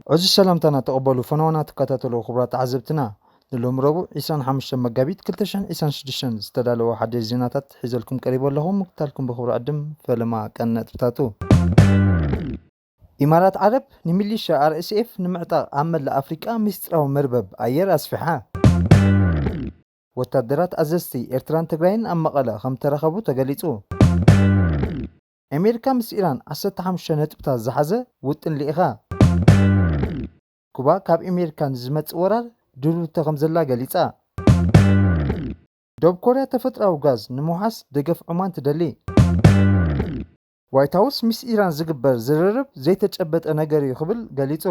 እዚ ሰላምታና ተቐበሉ፣ ፈነዋና ትከታተሉ ክቡራት ተዓዘብትና። ንሎሚ ረቡዕ ዕስራን ሓሙሽተን መጋቢት ክልተ ሽሕን ዕስራን ሽዱሽተን ዝተዳለወ ሓደሽ ዜናታት ሒዘልኩም ቀሪበ ኣለኹ። ምክታልኩም ብኽብሪ ዕድም ፈለማ ቀን ነጥብታቱ። ኢማራት ዓረብ ንሚሊሻ ኣር ኤስ ኤፍ ንምዕጣቕ ኣብ መላእ ኣፍሪቃ ምስጢራዊ መርበብ ኣየር ኣስፊሓ። ወታደራት ኣዘዝቲ ኤርትራን ትግራይን ኣብ መቐለ ከም ተረኸቡ ተገሊጹ። ኣሜሪካ ምስ ኢራን ዓሰርተ ሓሙሽተ ነጥብታት ዝሓዘ ውጥን ልኢኻ። ኩባ ካብ ኣሜሪካ ንዝመጽእ ወራር ድልውቲ ከም ዘላ ገሊጻ። ደቡብ ኮርያ ተፈጥሮኣዊ ጋዝ ንምውሓስ ደገፍ ዑማን ትደሊ። ዋይት ሃውስ ምስ ኢራን ዝግበር ዝርርብ ዘይተጨበጠ ነገር እዩ ክብል ገሊጹ።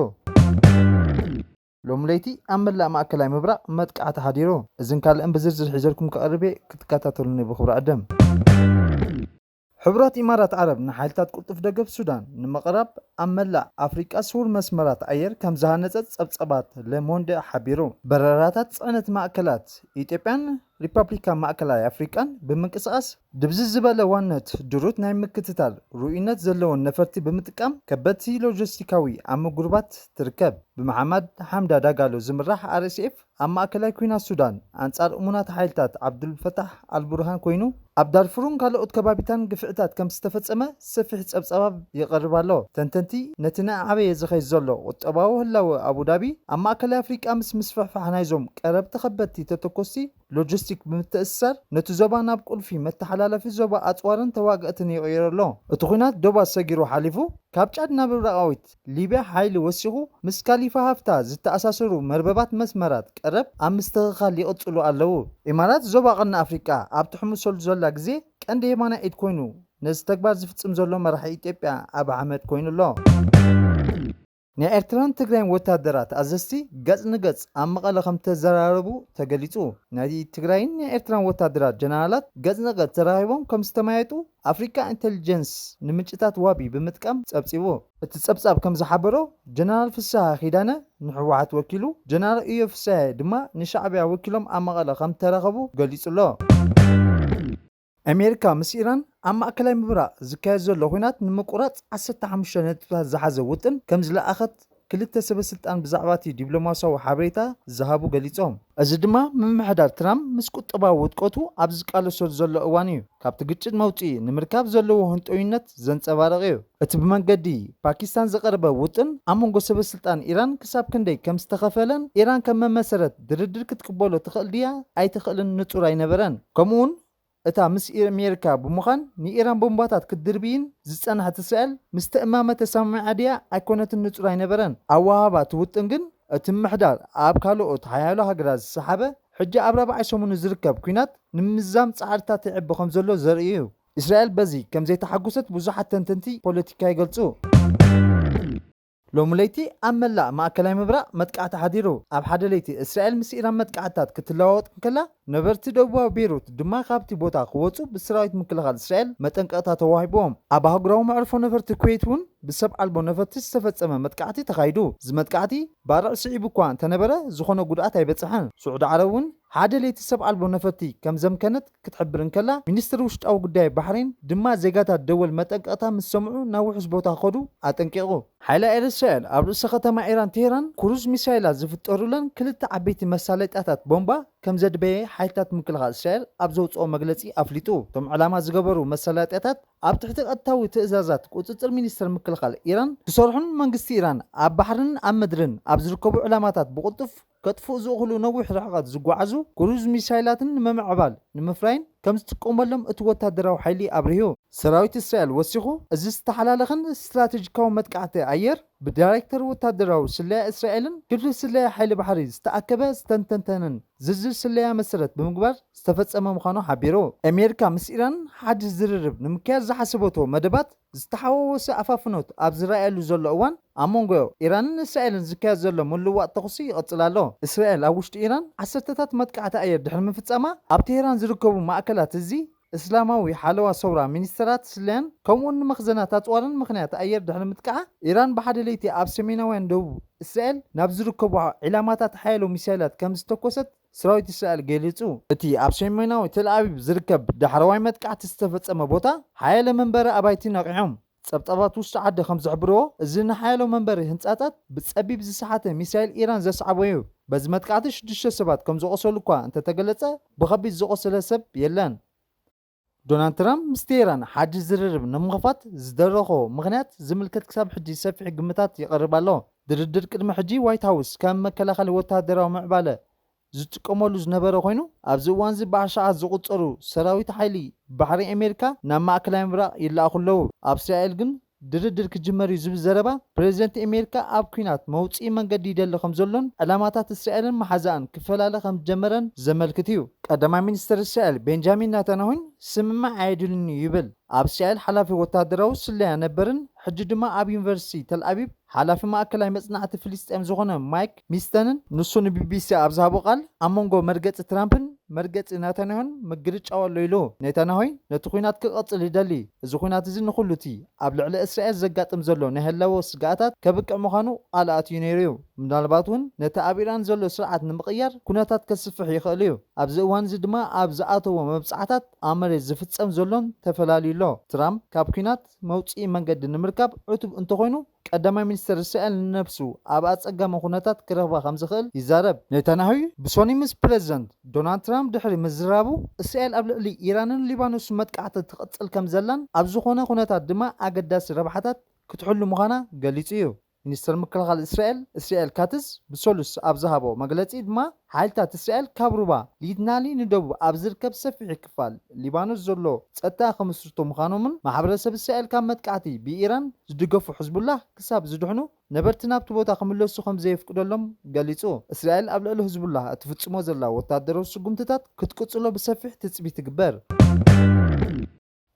ሎሚ ለይቲ ኣብ መላእ ማእከላይ ምብራቕ መጥቃዕቲ ሓዲሩ። እዝን ካልእን ብዝርዝር ሒዘልኩም ክቐርብ እየ፣ ክትከታተሉኒ ብኽብሪ ዕድም። ሕቡራት ኢማራት ዓረብ ንሓይልታት ቅልጡፍ ደገፍ ሱዳን ንምቕራብ ኣብ መላእ ኣፍሪቃ ስዉር መስመራት ኣየር ከም ዝሃነጸት ጸብጻባት ለ ሞንደ ሓቢሩ። በረራታት ጽዕነት ማእከላት ኢትዮጵያን ሪፓብሊካን ማእከላይ ኣፍሪቃን ብምንቅስቓስ ድብዝዝ ዝበለ ዋነት ድሩት ናይ ምክትታል ርኡይነት ዘለዎን ነፈርቲ ብምጥቃም ከበድቲ ሎጂስቲካዊ ኣብ ምጉርባት ትርከብ። ብመሓመድ ሓምዳ ዳጋሎ ዝምራሕ ኣር ኤስ ኤፍ ኣብ ማእከላይ ኲናት ሱዳን ኣንጻር እሙናት ሓይልታት ዓብዱልፈታሕ ኣልቡርሃን ኮይኑ፣ ኣብ ዳርፉርን ካልኦት ከባቢታን ግፍዕታት ከም ዝተፈጸመ ሰፊሕ ጸብጻብ ይቐርብ ኣሎ። ተንተንቲ ነቲ እናዓበየ ዝኸይድ ዘሎ ቁጠባዊ ህላወ ኣቡዳቢ ኣብ ማእከላይ ኣፍሪቃ ምስ ምስፍሕፋሕ ናይዞም ቀረብቲ ከበድቲ ተተኮስቲ ሎጂስቲክ ብምትእስሳር ነቲ ዞባ ናብ ቁልፊ መተሓላለፊ ዞባ ኣጽዋርን ተዋጋእትን ይቕይሮ ኣሎ። እቲ ኲናት ዶባት ሰጊሩ ሓሊፉ ካብ ጫድ ናብ ምብራቓዊት ሊብያ ሓይሊ ወሲኹ ምስ ካሊፋ ሃፍታ ዝተኣሳሰሩ መርበባት መስመራት ቀረብ ኣብ ምስትኽኻል ይቕጽሉ ኣለዉ። ኢማራት ዞባ ቀርኒ ኣፍሪቃ ኣብ ትሕምሰሉ ዘላ ግዜ ቀንዲ የማናይ ኢድ ኮይኑ ነዚ ተግባር ዝፍጽም ዘሎ መራሒ ኢትዮጵያ ኣብ ኣሕመድ ኮይኑ ኣሎ። ናይ ኤርትራን ትግራይን ወታደራት ኣዘዝቲ ገጽ ንገጽ ኣብ መቐለ ከም ተዘራረቡ ተገሊጹ። ናይ ትግራይን ናይ ኤርትራን ወታደራት ጀነራላት ገጽ ንገጽ ተራኺቦም ከም ዝተመያየጡ ኣፍሪካ ኢንተሊጀንስ ንምንጭታት ዋቢ ብምጥቃም ጸብጺቡ። እቲ ጸብጻብ ከም ዝሓበሮ፣ ጀነራል ፍስሃ ኪዳነ ንህወሓት ወኪሉ፣ ጀነራል እዮ ፍስሃ ድማ ንሻዕብያ ወኪሎም ኣብ መቐለ ከም ተራኸቡ ገሊጹ ኣሎ። ኣሜሪካ ምስ ኢራን ኣብ ማእከላይ ምብራቕ ዝካየድ ዘሎ ኲናት ንምቁራጽ ዓሰርተ ሓሙሽተ ነጥብታት ዝሓዘ ውጥን ከም ዝለኣኸት ክልተ ሰበ ስልጣን ብዛዕባ እቲ ዲፕሎማሲያዊ ሓበሬታ ዝሃቡ ገሊጾም። እዚ ድማ ምምሕዳር ትራምፕ ምስ ቁጠባዊ ውድቀቱ ኣብ ዝቃለሰሉ ዘሎ እዋን እዩ። ካብቲ ግጭት መውጽኢ ንምርካብ ዘለዎ ህንጦይነት ዘንጸባርቕ እዩ። እቲ ብመንገዲ ፓኪስታን ዝቐረበ ውጥን ኣብ መንጎ ሰበ ስልጣን ኢራን ክሳብ ክንደይ ከም ዝተኸፈለን ኢራን ከም መመሰረት ድርድር ክትቅበሎ ትኽእል ድያ ኣይትኽእልን ንጹር ኣይነበረን። ከምኡውን እታ ምስ ኣሜሪካ ብምዃን ንኢራን ቦምባታት ክትድርብይን ዝጸንሐት እስራኤል ምስ ተእማመ ተሰማሚዓ ድያ ኣይኮነትን ንጹር ኣይነበረን። ኣወሃህባ እቲ ውጥን ግን እቲ ምምሕዳር ኣብ ካልኦት ሓያሎ ሃገራት ዝሰሓበ ሕጂ ኣብ ራብዓይ ሰሙኑ ዝርከብ ኲናት ንምምዛም ጻዕርታት ይዕቢ ከም ዘሎ ዘርኢ እዩ። እስራኤል በዚ ከም ዘይተሓጎሰት ብዙሓት ተንተንቲ ፖለቲካ ይገልጹ። ሎሚ ለይቲ ኣብ መላእ ማእከላይ ምብራቕ መጥቃዕቲ ሓዲሩ። ኣብ ሓደ ለይቲ እስራኤል ምስ ኢራን መጥቃዕትታት ክትለዋወጥ እንከላ፣ ነበርቲ ደቡባዊ ቤይሩት ድማ ካብቲ ቦታ ክወጹ ብሰራዊት ምክልኻል እስራኤል መጠንቀቕታ ተዋሂብዎም። ኣብ ኣህጉራዊ መዕርፎ ነፈርቲ ኩዌት እውን ብሰብ ኣልቦ ነፈርቲ ዝተፈጸመ መጥቃዕቲ ተኻይዱ። እዚ መጥቃዕቲ ባርዕ ስዒቡ እኳ እንተነበረ፣ ዝኾነ ጉድኣት ኣይበጽሐን። ስዑዲ ዓረብ እውን ሓደ ለይቲ ሰብ ኣልቦ ነፈርቲ ከም ዘምከነት ክትሕብር እንከላ፣ ሚኒስትሪ ውሽጣዊ ጉዳይ ባሕሬን ድማ ዜጋታት ደወል መጠንቀቕታ ምስ ሰምዑ ናብ ውሑስ ቦታ ክኸዱ ኣጠንቂቑ። ሓይሊ ኣየር እስራኤል ኣብ ርእሰ ከተማ ኢራን ቴህራን ክሩዝ ሚሳይላት ዝፍጠሩለን ክልተ ዓበይቲ መሳለጥያታት ቦምባ ከም ዘድበየ ሓይልታት ምክልኻል እስራኤል ኣብ ዘውፅኦ መግለፂ ኣፍሊጡ። እቶም ዕላማ ዝገበሩ መሳለጥያታት ኣብ ትሕቲ ቀጥታዊ ትእዛዛት ቁፅፅር ሚኒስትር ምክልኻል ኢራን ክሰርሑን መንግስቲ ኢራን ኣብ ባሕርን ኣብ ምድርን ኣብ ዝርከቡ ዕላማታት ብቕልጡፍ ከጥፍኡ ዝእኽሉ ነዊሕ ርሕቐት ዝጓዓዙ ክሩዝ ሚሳይላትን ንምምዕባል ንምፍራይን ከም ዝጥቀመሎም እቲ ወታደራዊ ሓይሊ ኣብሪሁ። ሰራዊት እስራኤል ወሲኹ፣ እዚ ዝተሓላለኸን ስትራቴጂካዊ መጥቃዕቲ ኣየር ብዳይሬክተር ወታደራዊ ስለያ እስራኤልን ክፍሊ ስለያ ሓይሊ ባሕሪ ዝተኣከበ ዝተንተንተንን ዝርዝር ስለያ መሰረት ብምግባር ዝተፈጸመ ምዃኑ ሓቢሩ። ኣሜሪካ ምስ ኢራን ሓድሽ ዝርርብ ንምክያድ ዝሓሰበቶ መደባት ዝተሓዋወሰ ኣፋፍኖት ኣብ ዝረኣየሉ ዘሎ እዋን፣ ኣብ መንጎ ኢራንን እስራኤልን ዝካየድ ዘሎ ምልውዋጥ ተኹሲ ይቕጽል ኣሎ። እስራኤል ኣብ ውሽጢ ኢራን ዓሰርተታት መጥቃዕቲ ኣየር ድሕሪ ምፍጻማ፣ ኣብ ቴህራን ዝርከቡ ማእከላት እዚ እስላማዊ ሓለዋ ሰውራ ሚኒስተራት ስለያን ከምኡውን ንመኽዘናት ኣጽዋርን ምኽንያት ኣየር ድሕሪ ምጥቃዓ፣ ኢራን ብሓደ ለይቲ ኣብ ሰሜናውያን ደቡብ እስራኤል ናብ ዝርከቡ ዒላማታት ሓያሎ ሚሳይላት ከም ዝተኮሰት ሰራዊት እስራኤል ገሊጹ። እቲ ኣብ ሰሜናዊ ቴልኣቪቭ ዝርከብ ዳሕረዋይ መጥቃዕቲ ዝተፈጸመ ቦታ፣ ሓያለ መንበሪ ኣባይቲ ነቒሖም። ጸብጻባት ውሽጢ ዓዲ ከም ዝሕብርዎ፣ እዚ ንሓያሎ መንበሪ ህንጻታት ብጸቢብ ዝሰሓተ ሚሳይል ኢራን ዘስዓቦ እዩ። በዚ መጥቃዕቲ ሽዱሽተ ሰባት ከም ዝቖሰሉ እኳ እንተተገለጸ፣ ብኸቢድ ዝቖሰለ ሰብ የለን። ዶናልድ ትራምፕ ምስ ቴህራን ሓድሽ ዝርርብ ንምኽፋት ዝደረኾ ምኽንያት ዝምልከት ክሳብ ሕጂ ሰፊሕ ግምታት ይቐርብ ኣሎ። ድርድር ቅድሚ ሕጂ ዋይት ሃውስ ከም መከላኸሊ ወታደራዊ ምዕባለ ዝጥቀመሉ ዝነበረ ኮይኑ፣ ኣብዚ እዋን እዚ ብኣሽሓት ዝቑጸሩ ሰራዊት ሓይሊ ባሕሪ ኣሜሪካ ናብ ማእከላይ ምብራቕ ይለኣኹ ኣለዉ። ኣብ እስራኤል ግን ድርድር ክጅመር እዩ ዝብል ዘረባ፣ ፕሬዚደንት ኣሜሪካ ኣብ ኲናት መውፅኢ መንገዲ ይደሊ ከም ዘሎን ዕላማታት እስራኤልን መሓዛኣን ክፈላለ ከም ዝጀመረን ዘመልክት እዩ። ቀዳማይ ሚኒስተር እስራኤል ቤንጃሚን ናታንያሁን ስምምዕ ኣየድልን እዩ ይብል። ኣብ እስራኤል ሓላፊ ወታደራዊ ስለያ ነበርን ሕጂ ድማ ኣብ ዩኒቨርሲቲ ተልኣቢብ ሓላፊ ማእከላይ መጽናዕቲ ፍልስጤም ዝኾነ ማይክ ሚስተንን ንሱ ንቢቢሲ ኣብ ዝሃቦ ቃል፣ ኣብ መንጎ መርገጺ ትራምፕን መርገጺ ናታንያሁን ምግርጫው ኣሎ ኢሉ። ኔታንያሁይ ነቲ ኲናት ክቐጽል ይደሊ። እዚ ኲናት እዚ ንኹሉ እቲ ኣብ ልዕሊ እስራኤል ዘጋጥም ዘሎ ናይ ህላወ ስግኣታት ከብቅዕ ምዃኑ ቃል ኣትዩ ነይሩ እዩ። ምናልባት እውን ነቲ ኣብ ኢራን ዘሎ ስርዓት ንምቕያር ኩነታት ከስፍሕ ይኽእል እዩ። ኣብዚ እዋን እዚ ድማ ኣብ ዝኣተዎ መብጻዕታት ኣብ መሬት ዝፍጸም ዘሎን ተፈላልዩ ኣሎ። ትራምፕ ካብ ኲናት መውጽኢ መንገዲ ንምርካብ ዕቱብ እንተኾይኑ፣ ቀዳማይ ሚኒስተር እስራኤል ንነብሱ ኣብ ኣጸጋሚ ኩነታት ክረኽባ ከም ዝኽእል ይዛረብ። ኔታንያሁ ብሶኒ ምስ ፕሬዚደንት ዶናልድ ትራምፕ ድሕሪ ምዝራቡ፣ እስራኤል ኣብ ልዕሊ ኢራንን ሊባኖስን መጥቃዕቲ ትቕጽል ከም ዘላን ኣብ ዝኾነ ኩነታት ድማ ኣገዳሲ ረብሓታት ክትሕሉ ምዃና ገሊጹ እዩ። ሚኒስተር ምክልኻል እስራኤል እስራኤል ካትዝ ብሰሉስ ኣብ ዝሃቦ መግለጺ ድማ፣ ሓይልታት እስራኤል ካብ ሩባ ሊትናሊ ንደቡብ ኣብ ዝርከብ ሰፊሕ ክፋል ሊባኖስ ዘሎ ጸጥታ ክምስርቱ ምዃኖምን ማሕበረሰብ እስራኤል ካብ መጥቃዕቲ ብኢራን ዝድገፉ ሕዝቡላህ ክሳብ ዝድሕኑ ነበርቲ ናብቲ ቦታ ክምለሱ ከም ዘየፍቅደሎም ገሊጹ። እስራኤል ኣብ ልዕሊ ሕዝቡላህ እትፍጽሞ ዘላ ወታደራዊ ስጉምትታት ክትቅጽሎ ብሰፊሕ ትጽቢት ትግበር።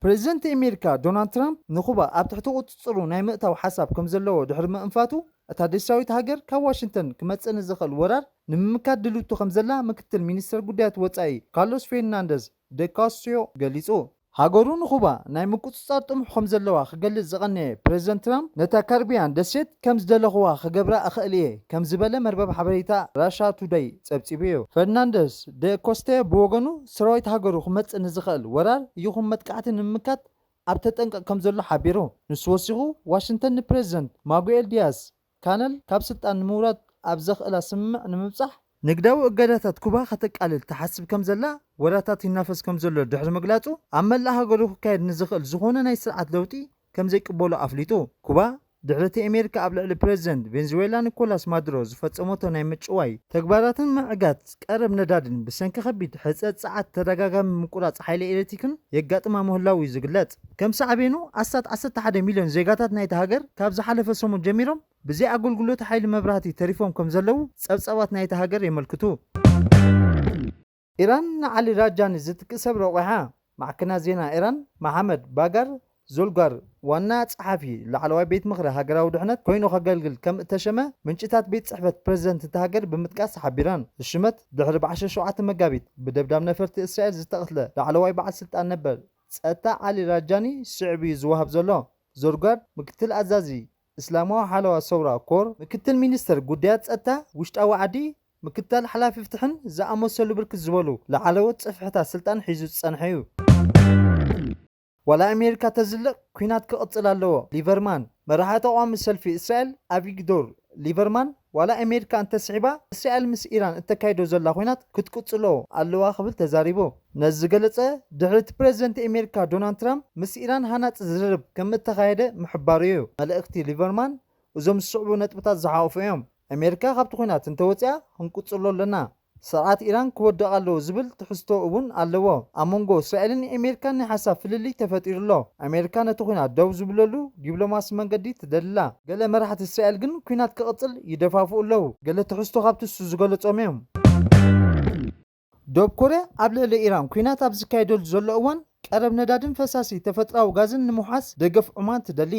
ፕሬዚደንት ኣሜሪካ ዶናልድ ትራምፕ ንኩባ ኣብ ትሕቲ ቁጽጽሩ ናይ ምእታው ሓሳብ ከም ዘለዎ ድሕሪ ምእንፋቱ፣ እታ ደሴታዊት ሃገር ካብ ዋሽንግተን ክመጽእ ንዝኽእል ወራር ንምምካት ድልውቲ ከም ዘላ ምክትል ሚኒስተር ጉዳያት ወጻኢ ካርሎስ ፌርናንደዝ ደ ካስቲዮ ገሊጹ። ሃገሩ ንኩባ ናይ ምቁጽጻር ጥሙሕ ከም ዘለዋ ክገልጽ ዝቐነየ ፕሬዚደንት ትራምፕ፣ ነታ ካሪቢያን ደሴት ከም ዝደለኽዋ ክገብራ እኽእል እየ ከም ዝበለ መርበብ ሓበሬታ ራሻ ቱደይ ጸብጺቡ እዩ። ፈርናንደስ ደ ኮስቴ ብወገኑ፣ ሰራዊት ሃገሩ ክመጽእ ንዝኽእል ወራር ይኹን መጥቃዕቲ ንምምካት ኣብ ተጠንቀቕ ከም ዘሎ ሓቢሩ። ንሱ ወሲኹ፣ ዋሽንግተን ንፕሬዚደንት ማጉኤል ዲያዝ ካነል ካብ ስልጣን ንምውራድ ኣብ ዘኽእላ ስምምዕ ንምብጻሕ፣ ንግዳዊ እገዳታት ኩባ ከተቃልል ትሓስብ ከም ዘላ ወራታት ይናፈስ ከም ዘሎ ድሕሪ ምግላጹ፣ ኣብ መላእ ሃገሩ ክካየድ ንዝኽእል ዝኾነ ናይ ስርዓት ለውጢ ከም ዘይቅበሎ ኣፍሊጡ። ኩባ ድሕሪ እቲ ኣሜሪካ ኣብ ልዕሊ ፕሬዚደንት ቬንዙዌላ ኒኮላስ ማዱሮ ዝፈጸመቶ ናይ ምጭዋይ ተግባራትን ምዕጋት ቀረብ ነዳድን ብሰንኪ ከቢድ ሕጸ ጸዓት ተደጋጋሚ ምቁራጽ ሓይሊ ኤሌክትሪክን የጋጥማ ምህላዉ እዩ ዝግለጽ። ከም ሳዕቤኑ ኣስታት ዓሰርተ ሓደ ሚልዮን ዜጋታት ናይቲ ሃገር ካብ ዝሓለፈ ሰሙን ጀሚሮም ብዘይ ኣገልግሎት ሓይሊ መብራህቲ ተሪፎም ከም ዘለዉ ጸብጻባት ናይቲ ሃገር የመልክቱ። ኢራን ንዓሊ ራጃኒ ዝትክእ ሰብ ረቑሓ። ማዕከናት ዜና ኢራን፣ መሓመድ ባጋር ዞልጋር፣ ዋና ጸሓፊ ላዕለዋይ ቤት ምኽሪ ሃገራዊ ድሕነት ኮይኑ ከገልግል ከም እተሸመ ምንጭታት ቤት ጽሕፈት ፕሬዚደንት እታ ሃገር ብምጥቃስ ሓቢረን። እዚ ሽመት ድሕሪ ብዓሰርተ ሸውዓተ መጋቢት ብደብዳብ ነፈርቲ እስራኤል ዝተቐትለ ላዕለዋይ በዓል ስልጣን ነበር ጸጥታ ዓሊ ራጃኒ ስዕብ እዩ ዝወሃብ ዘሎ። ዞርጋር ምክትል ኣዛዚ እስላማዊ ሓለዋ ሰውራ ኮር፣ ምክትል ሚኒስተር ጉዳያት ጸጥታ ውሽጣዊ ዓዲ፣ ምክትል ሓላፊ ፍትሕን ዝኣመሰሉ ብርክት ዝበሉ ላዕለዎት ጽፍሕታት ስልጣን ሒዙ ዝጸንሐ እዩ። ዋላ ኣሜሪካ ተዝልቕ፣ ኲናት ክቕጽል ኣለዎ። ሊቨርማን፣ መራሒ ተቓዋሚ ሰልፊ እስራኤል ኣቪግዶር ሊቨርማን፣ ዋላ ኣሜሪካ እንተስዒባ፣ እስራኤል ምስ ኢራን እተካይዶ ዘላ ኲናት ክትቅጽሎ ኣለዋ ክብል ተዛሪቡ። ነዚ ዝገለጸ፣ ድሕሪ እቲ ፕሬዚደንት ኣሜሪካ ዶናልድ ትራምፕ ምስ ኢራን ሃናጺ ዝርርብ ከም እተኻየደ ምሕባሩ እዩ። መልእኽቲ ሊቨርማን እዞም ዝስዕቡ ነጥብታት ዝሓቑፉ እዮም። ኣሜሪካ ካብቲ ኲናት እንተወጺኣ ክንቅጽሎ ኣለና። ስርዓት ኢራን ክወድቕ ኣለዎ ዝብል ትሕዝቶ እውን ኣለዎ። ኣብ መንጎ እስራኤልን ኣሜሪካን ናይ ሓሳብ ፍልልይ ተፈጢሩ ኣሎ። ኣሜሪካ ነቲ ኲናት ደው ዝብለሉ ዲፕሎማሲ መንገዲ ትደሊ ኣላ። ገለ መራሕቲ እስራኤል ግን ኲናት ክቕጽል ይደፋፍኡ ኣለዉ። ገለ ትሕዝቶ ካብቲ እሱ ዝገለጾም እዮም። ደቡብ ኮርያ ኣብ ልዕሊ ኢራን ኲናት ኣብ ዝካየደሉ ዘሎ እዋን ቀረብ ነዳድን ፈሳሲ ተፈጥራዊ ጋዝን ንምውሓስ ደገፍ ዑማን ትደሊ።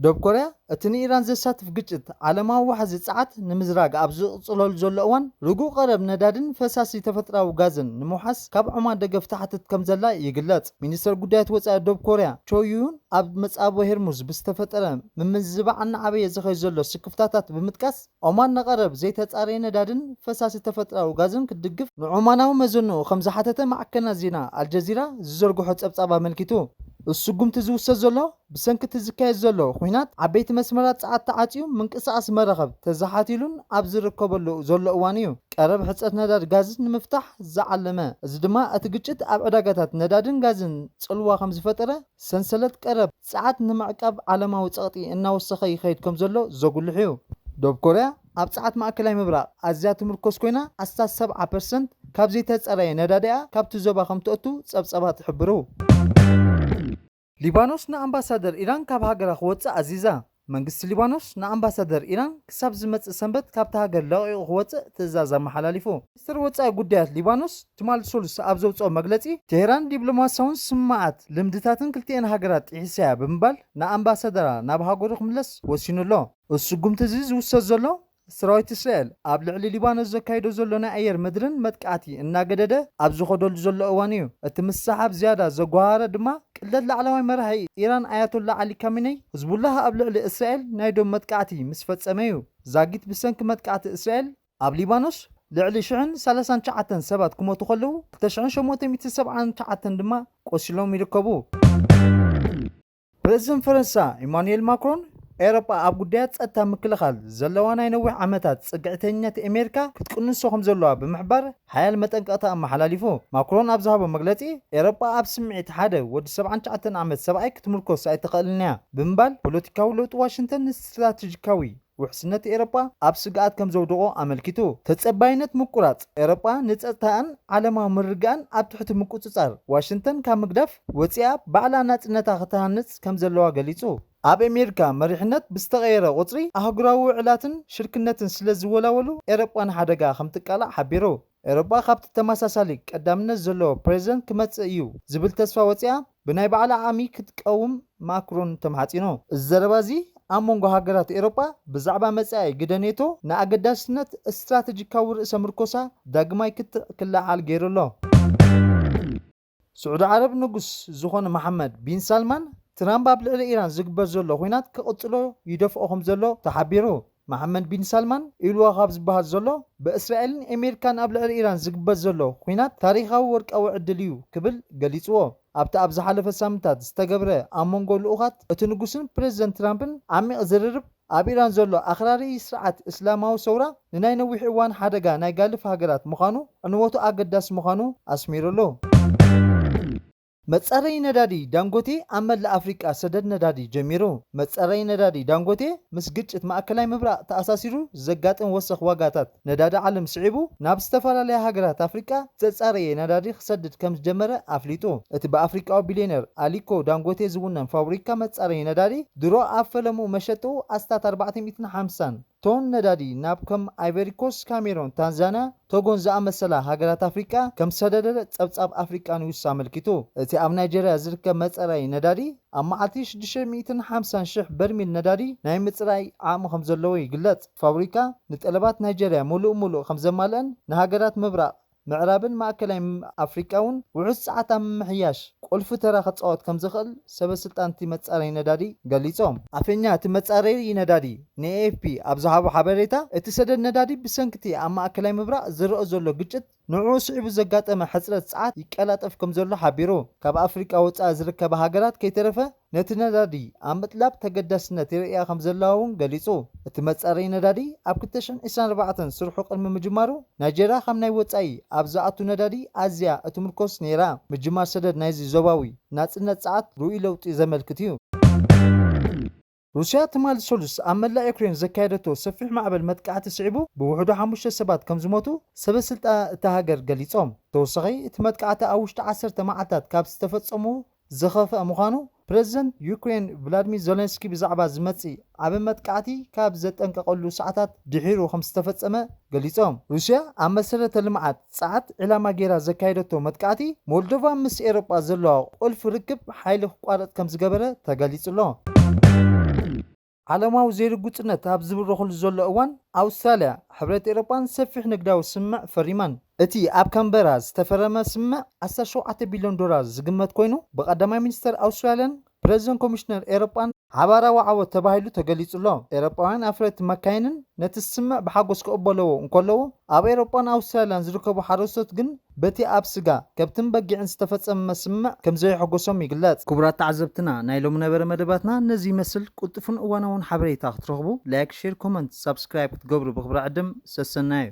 ደቡብ ኮርያ እቲ ንኢራን ዘሳትፍ ግጭት ዓለማዊ ዋሕዚ ጸዓት ንምዝራግ ኣብ ዝቕጽለሉ ዘሎ እዋን ርጉእ ቀረብ ነዳድን ፈሳሲ ተፈጥራዊ ጋዝን ንምውሓስ ካብ ዑማን ደገፍ ትሓትት ከም ዘላ ይግለጽ። ሚኒስተር ጉዳያት ወጻኢ ደቡብ ኮርያ ቾ ዩን ኣብ መጻብቦ ሄርሙዝ ብዝተፈጠረ ምምዝባዕ እናዓበየ ዝኸይድ ዘሎ ስክፍታታት ብምጥቃስ፣ ኦማን ንቐረብ ዘይተጻረየ ነዳድን ፈሳሲ ተፈጥራዊ ጋዝን ክትድግፍ ንኦማናዊ መዘንኡ ከም ዝሓተተ ማዕከናት ዜና ኣልጀዚራ ዝዘርግሖ ጸብጻብ ኣመልኪቱ። እዚ ስጉምቲ ዝውሰድ ዘሎ ብሰንኪ እቲ ዝካየድ ዘሎ ኲናት ዓበይቲ መስመራት ጸዓት ተዓጽዩ ምንቅስቓስ መራኽብ ተዘሓቲሉን ኣብ ዝርከበሉ ዘሎ እዋን እዩ። ቀረብ ሕጽረት ነዳዲ ጋዝን ንምፍታሕ ዝዓለመ፣ እዚ ድማ እቲ ግጭት ኣብ ዕዳጋታት ነዳድን ጋዝን ጽልዋ ከም ዝፈጠረ፣ ሰንሰለት ቀረብ ጸዓት ንምዕቃብ ዓለማዊ ጸቕጢ እናወሰኸ ይኸይድ ከም ዘሎ ዘጉልሕ እዩ። ደቡብ ኮርያ ኣብ ጸዓት ማእከላይ ምብራቕ ኣዝያ ትምርኮስ ኮይና፣ ኣስታት ሰብዓ ፐርሰንት ካብ ዘይተጸረየ ነዳዲኣ ካብቲ ዞባ ከም ትእቱ ጸብጻባት ይሕብሩ። ሊባኖስ ንኣምባሳደር ኢራን ካብ ሃገራ ክወጽእ ኣዚዛ። መንግስቲ ሊባኖስ ንኣምባሳደር ኢራን ክሳብ ዝመጽእ ሰንበት ካብታ ሃገር ለቒቑ ክወጽእ ትእዛዝ ኣመሓላሊፉ። ሚኒስትር ወጻኢ ጉዳያት ሊባኖስ ትማል ሶሉስ ኣብ ዘውጽኦ መግለጺ፣ ቴህራን ዲፕሎማሲያውን ስምምዓት ልምድታትን ክልቲኤን ሃገራት ጥሒሳ እያ ብምባል ንኣምባሳደራ ናብ ሃገሩ ክምለስ ወሲኑ ኣሎ። እዚ ስጉምቲ እዚ ዝውሰድ ዘሎ ሰራዊት እስራኤል ኣብ ልዕሊ ሊባኖስ ዘካይዶ ዘሎ ናይ ኣየር ምድርን መጥቃዕቲ እናገደደ ኣብ ዝኸደሉ ዘሎ እዋን እዩ። እቲ ምስሕሓብ ዝያዳ ዘጓሃረ ድማ ቅለት ላዕለዋይ መራሒ ኢራን ኣያቶላ ዓሊ ካሚነይ፣ ህዝቡላህ ኣብ ልዕሊ እስራኤል ናይ ዶብ መጥቃዕቲ ምስ ፈጸመ እዩ። ዛጊት ብሰንኪ መጥቃዕቲ እስራኤል ኣብ ሊባኖስ ልዕሊ ሽሕን ሰላሳን ትሽዓተን ሰባት ክሞቱ ከለዉ፣ ክልተ ሽሕን ሸሞንተ ሚእትን ሰብዓን ትሽዓተን ድማ ቆሲሎም ይርከቡ። ፕረዚደንት ፈረንሳ ኢማኑኤል ማክሮን፣ ኤውሮጳ ኣብ ጉዳያት ጸጥታ ምክልኻል ዘለዋ ናይ ነዊሕ ዓመታት ጽግዕተኝነት ኣሜሪካ ክትቅንሶ ከም ዘለዋ ብምሕባር ሓያል መጠንቀቕታ ኣመሓላሊፉ። ማክሮን ኣብ ዝሃቦ መግለጺ፣ ኤውሮጳ ኣብ ስምዒት ሓደ ወዲ ሰብዓን ትሽዓተን ዓመት ሰብኣይ ክትምርኮስ ኣይትኽእልን እያ ብምባል፣ ፖለቲካዊ ለውጢ ዋሽንግተን ንስትራተጂካዊ ውሕስነት ኤውሮጳ ኣብ ስግኣት ከም ዘውድቖ ኣመልኪቱ። ተጸባይነት ምቁራጽ ኤውሮጳ ንጸጥታኣን ዓለማዊ ምርግጋእን ኣብ ትሕቲ ምቁጽጻር ዋሽንግተን ካብ ምግዳፍ ወጺኣ ባዕላ ናጽነታ ክትሃንጽ ከም ዘለዋ ገሊጹ። ኣብ ኣሜሪካ መሪሕነት ብዝተቐየረ ቁጽሪ ኣህጉራዊ ውዕላትን ሽርክነትን ስለ ዝወላወሉ ኤውሮጳ ንሓደጋ ከም ትቃላዕ ሓቢሩ። ኤውሮጳ ካብቲ ተመሳሳሊ ቀዳምነት ዘለዎ ፕረዚደንት ክመጽእ እዩ ዝብል ተስፋ ወጺኣ ብናይ ባዕላ ዓቕሚ ክትቀውም ማክሮን ተማሕጺኑ። እዚ ዘረባ እዚ ኣብ መንጎ ሃገራት ኤውሮጳ ብዛዕባ መጻኢ ግደ ኔቶ ንኣገዳስነት ስትራተጂካዊ ርእሰ ምርኮሳ ዳግማይ ክትዕ ክለዓል ገይሩ ኣሎ። ስዑዲ ዓረብ ንጉስ ዝኾነ መሓመድ ቢን ሳልማን፣ ትራምፕ ኣብ ልዕሊ ኢራን ዝግበር ዘሎ ኲናት ክቕጽሎ ይደፍኦ ከም ዘሎ ተሓቢሩ። መሓመድ ቢን ሳልማን ኢልዋ ካብ ዝበሃል ዘሎ፣ ብእስራኤልን ኣሜሪካን ኣብ ልዕሊ ኢራን ዝግበር ዘሎ ኲናት ታሪኻዊ ወርቃዊ ዕድል እዩ ክብል ገሊጽዎ። ኣብቲ ኣብ ዝሓለፈ ሳምንታት ዝተገብረ ኣብ መንጎ ልኡኻት እቲ ንጉስን ፕረዚደንት ትራምፕን ዓሚቕ ዝርርብ፣ ኣብ ኢራን ዘሎ ኣኽራሪ ስርዓት እስላማዊ ሰውራ ንናይ ነዊሕ እዋን ሓደጋ ናይ ጋልፍ ሃገራት ምዃኑ ዕንወቱ ኣገዳሲ ምዃኑ ኣስሚሩሉ። መጻረዪ ነዳዲ ዳንጎቴ ኣብ መላእ ኣፍሪቃ ሰደድ ነዳዲ ጀሚሩ። መጻረዪ ነዳዲ ዳንጎቴ ምስ ግጭት ማእከላይ ምብራቕ ተኣሳሲሩ ዘጋጥም ወሰኽ ዋጋታት ነዳዲ ዓለም ስዒቡ፣ ናብ ዝተፈላለያ ሃገራት ኣፍሪቃ ዝተጻረየ ነዳዲ ክሰድድ ከም ዝጀመረ ኣፍሊጡ። እቲ ብኣፍሪቃዊ ቢልዮነር ኣሊኮ ዳንጎቴ ዝውነን ፋብሪካ መጻረዪ ነዳዲ ድሮ ኣብ ፈለምኡ መሸጥኡ ኣስታት ኣርባዕተ ሚእትን ሓምሳን ቶን ነዳዲ ናብ ከም ኣይቨሪ ኮስት፣ ካሜሮን፣ ታንዛንያ፣ ቶጎን ዝኣመሰላ ሃገራት ኣፍሪቃ ከም ዝሰደደ ጸብጻብ ኣፍሪቃ ኒውስ ኣመልኪቱ። እቲ ኣብ ናይጀርያ ዝርከብ መጻረዪ ነዳዲ ኣብ መዓልቲ ሽዱሽተ ሚእትን ሓምሳን ሽሕ በርሚል ነዳዲ ናይ ምጽራይ ዓቕሚ ከም ዘለዎ ይግለጽ። ፋብሪካ ንጠለባት ናይጀርያ ምሉእ ምሉእ ከም ዘማልአን ንሃገራት ምብራቕ ምዕራብን ማእከላይ ኣፍሪቃ እውን ውሑስ ጸዓት ኣብ ምምሕያሽ ቁልፊ ተራ ክጻወት ከም ዝኽእል ሰበ ስልጣን እቲ መጻረዪ ነዳዲ ገሊጾም። ኣፈኛ እቲ መጻረዪ ነዳዲ ንኤኤፍፒ ኣብ ዝሃቦ ሓበሬታ፣ እቲ ሰደድ ነዳዲ ብሰንኪ እቲ ኣብ ማእከላይ ምብራቕ ዝረአ ዘሎ ግጭት ንዕኡ ስዒቡ ዘጋጠመ ሕጽረት ጸዓት ይቀላጠፍ ከም ዘሎ ሓቢሩ። ካብ ኣፍሪቃ ወጻኢ ዝርከባ ሃገራት ከይተረፈ ነቲ ነዳዲ ኣብ ምጥላብ ተገዳስነት የርእያ ከም ዘለዋ እውን ገሊጹ። እቲ መጻረዪ ነዳዲ ኣብ ክልተ ሽሕን ዕስራን ኣርባዕተን ስርሑ ቅድሚ ምጅማሩ፣ ናይጀርያ ካብ ናይ ወጻኢ ኣብ ዝኣቱ ነዳዲ ኣዝያ እትምርኮስ ነይራ። ምጅማር ሰደድ ናይዚ ዞባዊ ናጽነት ጸዓት ርኡይ ለውጢ ዘመልክት እዩ። ሩስያ ትማሊ ሰሉስ ኣብ መላእ ዩክሬን ዘካየደቶ ሰፊሕ ማዕበል መጥቃዕቲ ስዒቡ ብውሕዱ ሓሙሽተ ሰባት ከም ዝሞቱ ሰበ ስልጣን እታ ሃገር ገሊጾም። ተወሳኺ፣ እቲ መጥቃዕቲ ኣብ ውሽጢ ዓሰርተ መዓልታት ካብ ዝተፈጸሙ ዝኸፍአ ምዃኑ ፕረዚደንት ዩክሬን ቭላድሚር ዜለንስኪ ብዛዕባ ዝመጽእ ዓቢ መጥቃዕቲ ካብ ዘጠንቀቐሉ ሰዓታት ድሒሩ ከም ዝተፈጸመ ገሊጾም። ሩስያ ኣብ መሰረተ ልምዓት ጸዓት ዕላማ ገይራ ዘካየደቶ መጥቃዕቲ፣ ሞልዶቫ ምስ ኤውሮጳ ዘለዋ ቁልፊ ርክብ ሓይሊ ክቋረጽ ከም ዝገበረ ተገሊጹ ኣሎ። ዓለማዊ ዘይርጉጽነት ኣብ ዝብረኸሉ ዘሎ እዋን፣ ኣውስትራልያ፣ ሕብረት ኤውሮጳን ሰፊሕ ንግዳዊ ስምምዕ ፈሪመን። እቲ ኣብ ካምበራ ዝተፈረመ ስምምዕ ዓሰርተ ሸውዓተ ቢልዮን ዶላር ዝግመት ኮይኑ፣ ብቀዳማይ ሚኒስተር ኣውስትራልያን ፕሬዚደንት ኮሚሽነር ኤሮጳን ሓባራዊ ዓወት ተባሂሉ ተገሊጹ ኣሎ። ኤሮጳውያን ኣፍረይቲ መካይንን ነቲ ስምምዕ ብሓጎስ ክቕበለዎ እንከለዉ፣ ኣብ ኤሮጳን ኣውስትራልያን ዝርከቡ ሓረስቶት ግን በቲ ኣብ ስጋ ከብትን በጊዕን ዝተፈጸመ ስምምዕ ከም ዘይሕጎሶም ይግለጽ። ክቡራት ተዓዘብትና፣ ናይ ሎሚ ነበረ መደባትና ነዚ ይመስል። ቅልጡፍን እዋናውን ሓበሬታ ክትረኽቡ ላይክ፣ ሼር፣ ኮመንት፣ ሳብስክራይብ ክትገብሩ ብኽብሪ ዕድም ሰሰናዩ።